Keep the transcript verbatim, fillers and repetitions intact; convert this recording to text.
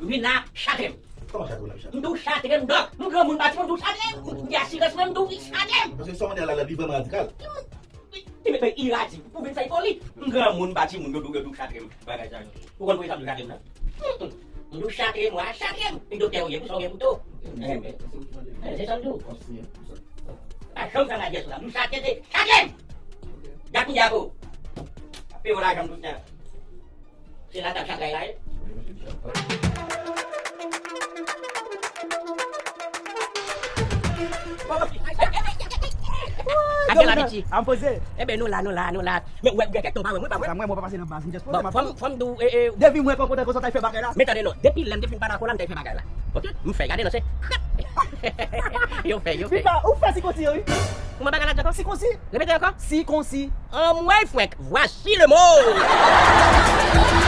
Rina chatre m. Kòman chatre w la, chatre? M di w chatre m, dòk. M granmoun bati mwen, m di w chatre m. M gen asirans mwen, m di w wi chatre m. Paske sa w mande a la, li vrèman radikal. Li met mwen iradi pou vin fè foli. M granmoun bati moun, yo di w, yo di w chatre m. Bagay sa yo. Ou konn poukisa m di w chatre m nan? Mm, mm. M di w chatre m, wa chatre m. M doktè ou ye, pou sa w gen kouto. Eh, eh, se sa m di w. Pa janm fè madyès la. M chatre, se chatre m. Gad kounye a pou. Ap peye w lajan m tout tan. Se la t ap chatray la ye. Ake la piti. An poze. Enben nou la, nou la, nou la. Men ou wè, gen kèk tan ou pa wè mwen, pa wè. Sa mwen, mwen pa pase nan baz, m just poze. Bon, fòm, fòm di w, e, e, depi mwen konprann konsa w t al fè bagay la. Men tande non, depi lè m te fin pa dakò la, m t al fè bagay la. Oke? M fè, gade non, se. Yo fè, yo fè. Pita, ou fè si konsi, wi. Kouman bagay la di ankò? Si konsi. Repete ankò. Si konsi. Anmwey fwenk, voici le mot.